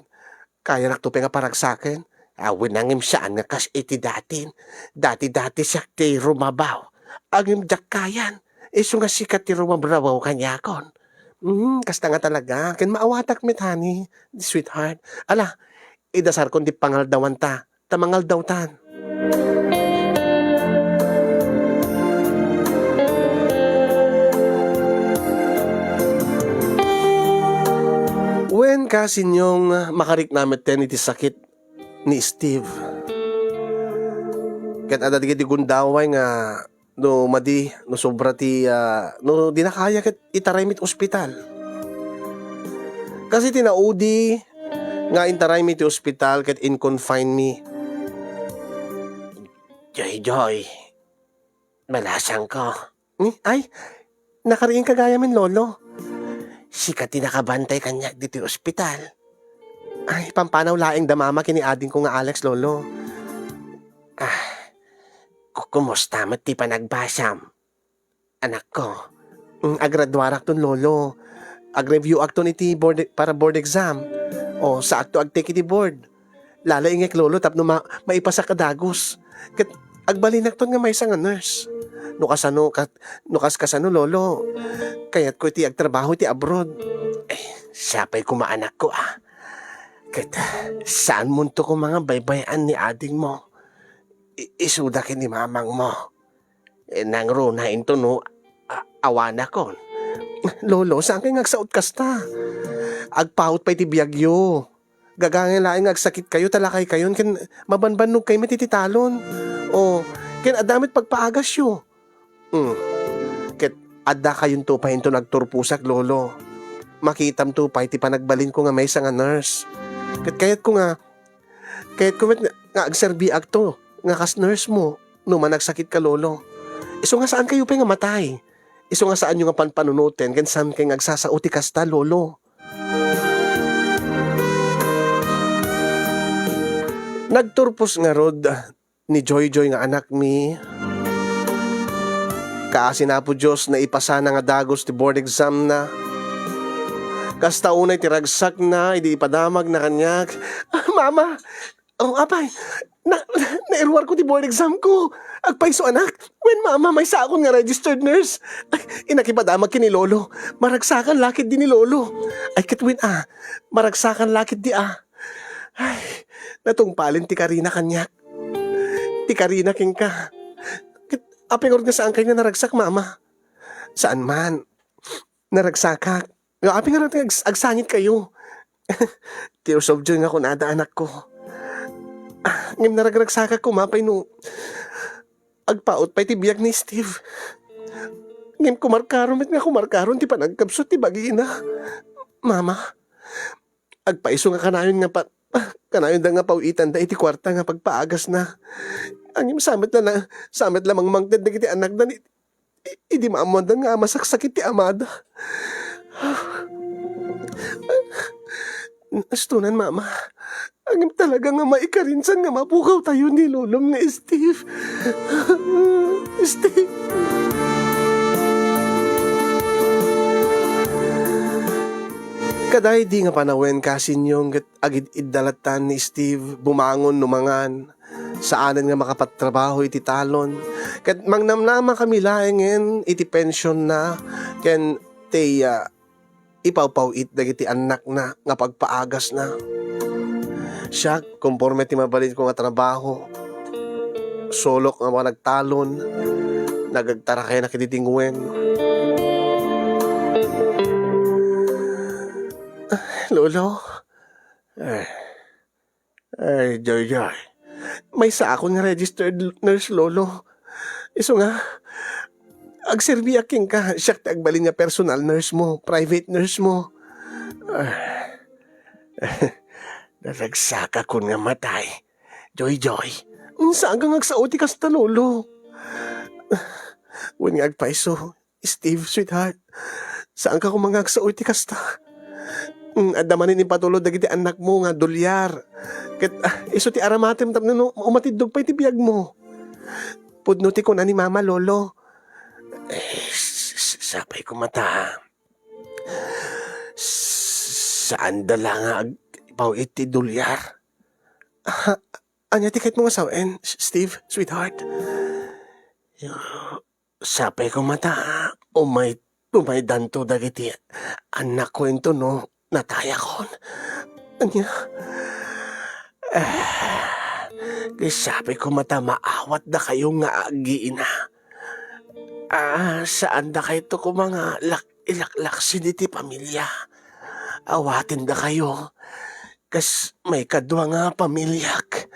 kayanakto pay nga paragsaken. Awan nangem saan nga kas iti datin. Dati-dati siak ti rumabaw. Ngem diak kayan. Isu nga sika ti rumabrabaw kaniakon. Mm, kasta nga talaga. Ken maawatak met, honey, sweetheart. Ala, idasarkon ti pangaldawanta, ta mangaldawtan. Wen, kasinyong, makarikna metten iti sakit ni Steve. Ket adda dagiti gundaway nga no madi, no sobra ti, ah, no dina kaya ket itaraymi ti ospital. Kas iti naudi nga intaraymi ti ospital ket in-confine mi. Joy, Joy, malasangko. Hmm, ay, nakariingka gayamen, Lolo. Sika ti nakabantay kaniak ditoy ospital. Ay, pampanaw laeng da Mama ken ni adingko nga Alex, Lolo. Ah, ku-, kumusta met ti panagbasam, anakko? Mm, agraduarakton, Lolo. Ag-review-akton iti board, para board exam. O, saakto agtake iti board. Lalaingek, Lolo, tapno ma-, maipasak a dagus. Ket agbalinakton nga maysa nga nurse. No kasano, ka-, no kas-, kasano, Lolo, kayatko iti agtrabaho iti abroad. Eh, sapay koma, anakko, ah. Ket saanmonto koma nga baybay-an ni adingmo. I-, isuda ken ni mamangmo. Eh, nangruna into no a-, awanakon. Lolo, saankay nga agsaot kasta? Agpaut pay ti biagyo. Gagangay laeng nga agsakitkayo ta lakaykayon ken mabanbannogkayo met iti talon. O, ken adda met pagpaagasyo. Hmm. Ket addakayonto pay inton agturposak, Lolo. Makitamto pay ti panagbalinko nga maysa nga nurse. Ket kayatko nga, kayatko met nga, nga agserbiakto nga kas nurse mo no man agsakitka, Lolo. Isu nga saankayo pay nga matay. Isu nga saanyo nga panpanunoten ken saankay nga agsasao ti kasta, Lolo. Nagturpos ngarud ni Joyjoy nga anakmi. Kaasi ni Apo Dios, naipasana nga dagus ti board exam na. Kasta unay ti ragsakna idi ipadamagna kaniak, "Ah, Mama! Oh, apay, na, nairuarko ti board exam ko. Agpayso, anak. Wen, Mama, maysaakon nga registered nurse. Ay, innak ipadamag ken ni Lolo. Maragsakan la ketdi ni Lolo. Ay, ket wen, ah, maragsakan la ketdi, ah." Ay, natungpalen ti karina kaniak. Ti karina kenka. Ket apay ngarud nga saankayo nga naragsak, Mama? Saan man. Naragsakak. Nga apay ngarud nga ags-, agsangitkayo? Tears of joy nga kunada, anakko. Ah, ngem naragragsakak koma pay no agpaut pay ti biag ni Steve. Ngem kumarkaron met nga kumarkaron ti panagkabsut ti bagina. Mama, agpayso nga kanayon nga pa-, kanayonda nga paw-itanda iti kuarta nga pagpaagasna. Ngem sa met la na, sa met la mangmangted dagiti annakda ni, i-, idi maammoanda nga masaksakit ti amada. Astonan, Mama. Ngem talaga nga maikarinsan nga mapukawtayo ni Lolom nga Steve. Steve. Kadaydi nga panawen, kasinyo, ket agid-idda lattan ni Steve bumangon no mangan. Saanen nga makapagtrabaho iti talon. Ket mangnamnama kami laengen iti pensionna ken ti, ah, ipawpaw-it dagiti annakna nga pagpaagasna. Siak, konforme ti mabalinko nga trabaho, sulok nga panagtalon, nagagtarakaynak iti dingwen. Lolo, eh, Ay, Joyjoy. Maysaakon nga registered nurse, Lolo. Isu nga, agserbiak kenka, siak ti agbalin nga personal nurse mo, private nurse mo. Ah. Naragsakakon nga matay, Joyjoy. Saanka nga agsao ti kasta, Lolo. Wen nga agpayso, Steve, sweetheart, saanka koma nga agsao iti kasta. Mm, adda manen impatulod dagiti annakmo nga dolyar. Ket, ah, isu ti aramatem tapno no, umatiddog pay ti biagmo. Pudno ti kuna ni Mama, Lolo. Eh, s-, s-, sapay koma ta. S-, saanda la nga agpaw iti dolyar. Ah, ania ti kayatmo nga sawen, S-, Steve, sweetheart? Sapay koma ta umay-, umaydanto dagiti annakko intono natayakon. Ania? Ah, sapay koma ta maawatdakayo nga agina. Ah, saandakayto koma nga lak-, ilaklaksin iti pamilia. Awatendakayo kas maikadua nga pamiliak.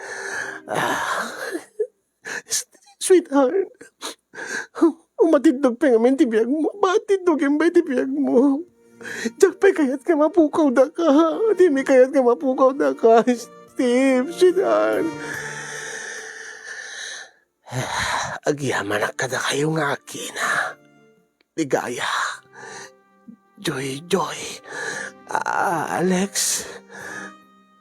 Ah. S-, Sweetheart, umatiddog pay ngamin ti biagmo. Patiddogen pay ti biagmo. Diak pay kayat nga mapukaw daka. Dimi kayat nga mapukaw daka, Steve, sweetheart. Agyamanak kadakayo nga agina. Ligaya. Joy, Joy. Ah, Alex.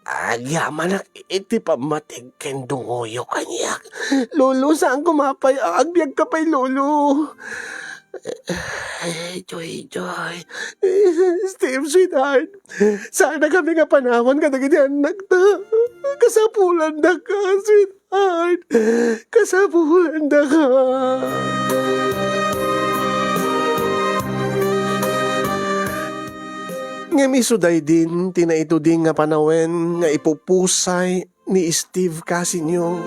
Agyamanak iti pammatig ken dungoyo kaniak. Lolo, saan ko mapay? Agbiag ka pay, Lolo. Eh, Joy, Joy. Steve, sweetheart. Saan na kami nga panawan kadagiti annakta? Kasapulan da ka, sweetheart. Ay, kasapulan da ka. Ngem isu daydin ti naituding nga panawen nga ipupusay ni Steve Casinio.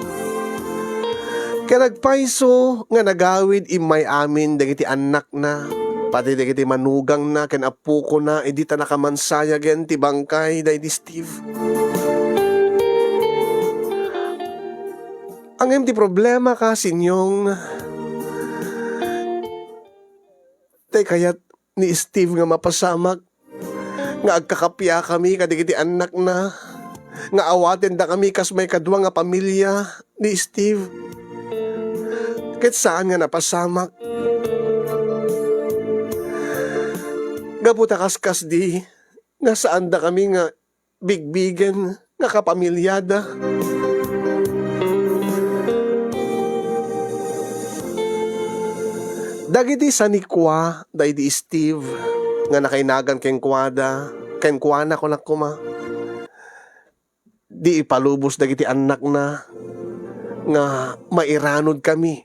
Ket nagpayso nga nagawid immay amin dagiti annakna, pati dagiti manugangna ken appokona idi ta nakamansayagen ti bangkay daydi Steve. Ngem ti problema, Casinio, tay kayat ni Steve nga mapasamak nga agkakappia kami kadagiti annakna, nga awatenda kami kas maikadua nga pamilia ni Steve. Ket saan nga napasamak. Gapu ta kaskasdi, nga saanda kami nga bigbigen nga kapamiliada. Dagiti sanikua daydi Steve nga nakainagan kenkuada, kenkuana, kunak koma, di ipalubos dagiti annakna nga mairanudkami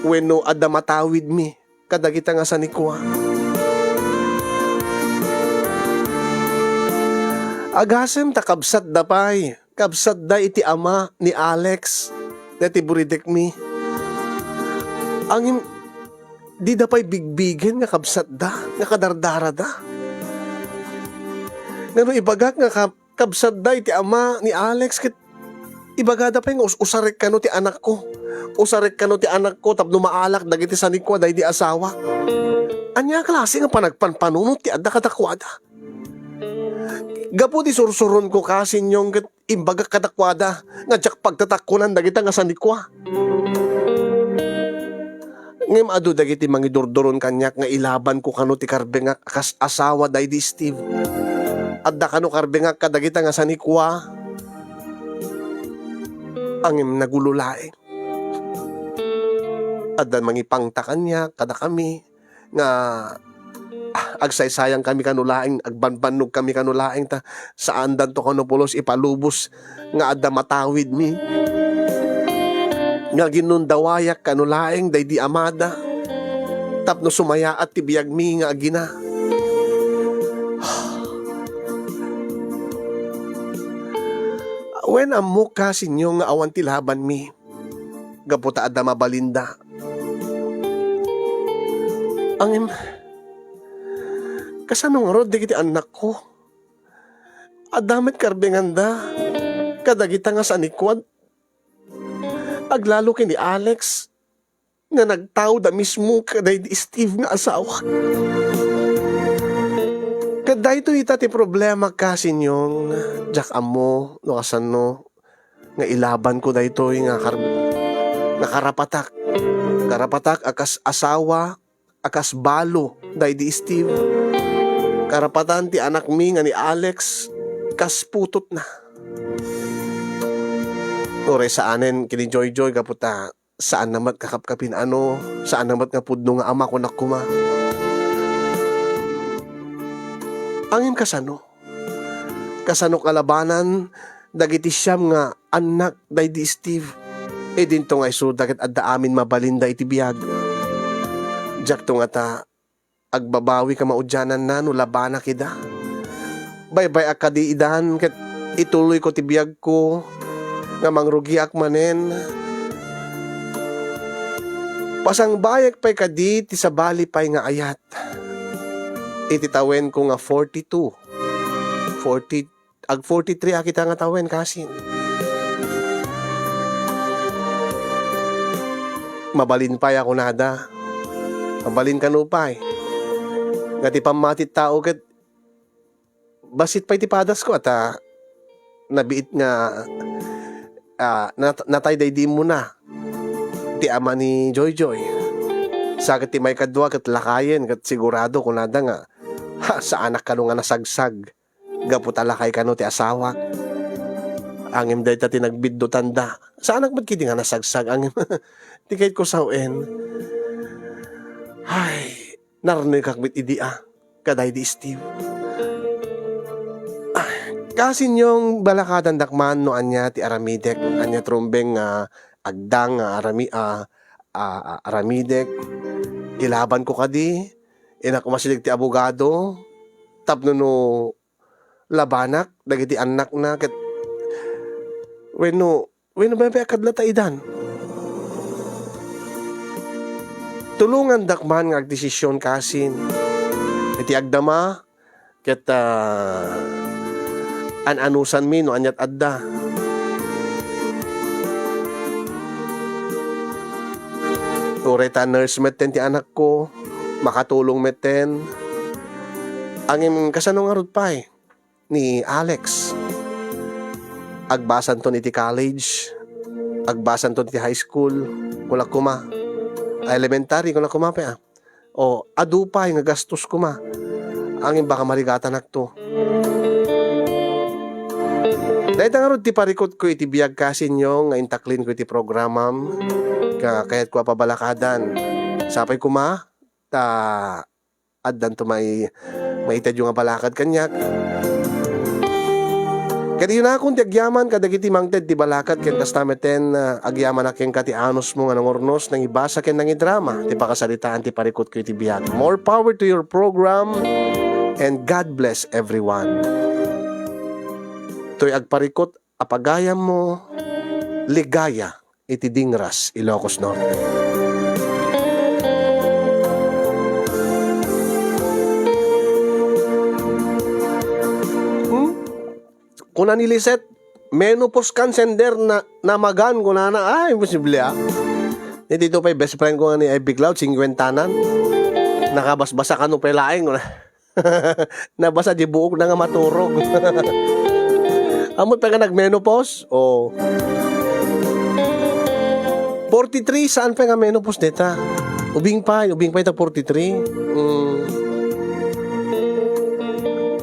wenno adda matawidmi kadagita nga sanikua. Agasem ta kabsatda pay, kabsatda iti ama ni Alex, daytoy buridekmi. Ngem dida pay bigbigen nga kabsatda, nga kadardarada. Ngano ibagak nga kab-, kabsatda iti ama ni Alex ket ibagada pay nga us-, usarek kano ti anakko. Usarek kano ti anakko tapno maalak dagiti sanikua daydi asawa. Ania a klase nga panagpanpanunot ti adda kadakuada? Gapu ti sursuronko, Casinio, ket imbagak kadakuada nga diak pagtatakkonan dagita nga sanikua. Ngem adu dagiti mangidurduron kaniak nga ilabanko kano ti karbengak a kas asawa daydi Steve. Adda kano karbengak kadagita nga sanikua. Ngem nagulo laeng. Adda mangipangta kaniak, kadakami, nga, ah, agsaysayangkami kano laeng, agbanbannogkami kano laeng, ta saandanto kano pulos ipalubos nga adda matawidmi. Nga ginnundawayak kano laeng daydi amada tapno sumayaat ti biagmi nga agina. Wen, ammok, Casinio, nga awan ti labanmi gapu ta adda mabalinda. Ngem, kasano ngarud dagiti annakko? Adda met karbenganda kadagita nga sanikua. Aglalo ken ni Alex nga nagtaoda mismo kadaydi Steve nga asawa. Ket daytoy ita ti problema, Casinio, diak ammo no kasano nga ilabanko daytoy nga kar-, nga karapatak. Karapatak a kas asawa, a kas balo daydi Steve. Karapatan ti anakmi nga ni Alex kas putotna. Uray saanen ken ni Joyjoy gapu ta saanna met nga kapkapin-ano, saanna met nga pudno nga ama, kunak koma. Ngem kasano? Kasano kalabanan dagiti siam nga annak daydi Steve? Idinto nga isuda ket adda amin mabalinda iti biag. Diakto ngata agbabawi kamaudiananna no labanak ida. Baybay-ak kadi idan ket ituloyko ti biagko nga mangrugiak manen. Pasangbaek pay kadi ti sabali pay nga ayat iti tawenko nga forty-two. Forty, ag forty-three a kita nga tawen, kasin. mabalin pay a kunada. Mabalin kano pay. Nga ti pammati ti tao ket bassit pay ti padasko, ata nabiit nga, ah, nat-, natay daydi immuna ti ama ni Joyjoy. Sa ket ti maikadua ket lakayen, ket sigurado kunada nga, "Ha, saanak kano nga nasagsag gapu ta lakay kano ti asawak." Ngem dayta ti nagbiddutanda. Saanak met ketdi nga nasagsag, ngem ti kayatko sawen. Ay, narnekak met idi a, kadaydi Steve. Ah, kasin yung balakadan dakman no ania ti aramidek, ania trumbeng nga agdang nga arami-, ah, ah, ah, aramidek. Ilaban ko kadi, innak umasideg ti abogado, tapno no labanak dagiti annakna ket wenno, wenno bebe a kadlata idan. Tulongandak man nga agdesisyon kasin. Iti agdama, ket, ah, an-anusanmi no aniat adda. Uray ta nurse metten ti anakko, makatulong metten. Ngem kasano ngarud pay ni Alex? Agbasanton iti college, agbasanton iti high school, kuna koma. Elementary, kuna koma pay, ah. O, adu pay nga gastos koma. Ngem baka marigatanakto. Dayta ngarud ti parikutko iti biag kasinyo nga intaklinko iti programam. Ka-, kayatko a pabalakadan. Sapay koma, ta addanto mai-, maitedyo nga balakad kaniak. Ket iyunakon ti agyaman kadagiti mangted ti balakad ken kasta metten, ah, agyamanak kenka ti anusmo nga nangurnos, nangibasa ken nangidrama ti pakasaritaan ti parikutko iti biag. More power to your program and God bless everyone. Toy agparikut a pagayammo, Ligaya iti Dingras, Ilocos Norte. Hmm? Kuna ni Lisette, "Menopause kan sender na, namagan," kunana. Ay, imposible, ah. Iti ito pa'y best friend ko nga ni Ivy Cloud, singkwentanan. Nakabasbasa kano pay laeng, kuna. Nabasa di buok na nga maturog. Amoy pa nga nagmenopause? Oh. Forty-three, saan pa nga menopause deta? Ubing pa, ubing pa ita forty-three. Mm.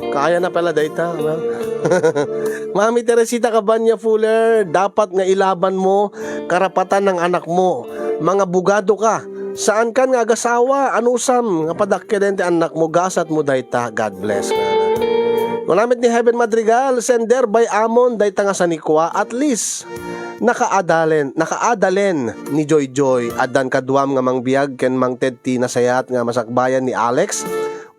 Kaya na pala dayta, ha? Mami Teresita Cabanya Fuller, dapat nga ilaban mo karapatan ng anak mo. Mga bugado ka. Saan kan nga agasawa, anusam nga padakkeden ti annakmo, gasatmo dayta. God bless. Kunamit ni Heaven Madrigal, sender by Amon dayta nga sanikua, at least nakaadalen, nakaadalen ni Joyjoy. Addan kaduam nga mangbiag ken mangted ti nasayaat nga masakbayan ni Alex.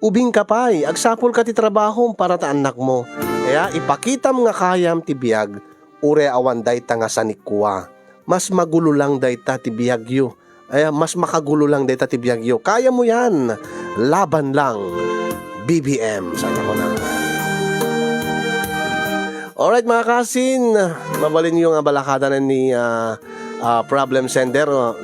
Ubing ka pay, agsapul ka ti trabahom para ta annakmo. Kaya ipakitam nga kayam ti biag, uray awan dayta nga sanikua. Mas magulo lang dayta ti biagyo. Ay, mas makagulo lang dayta ti biagyo. Kaya mo yan. Laban lang. B B M. Sana ko na. Alright, mga kasin, mabalin yung nga balakada na ni, ah, ah, problem sender, oh.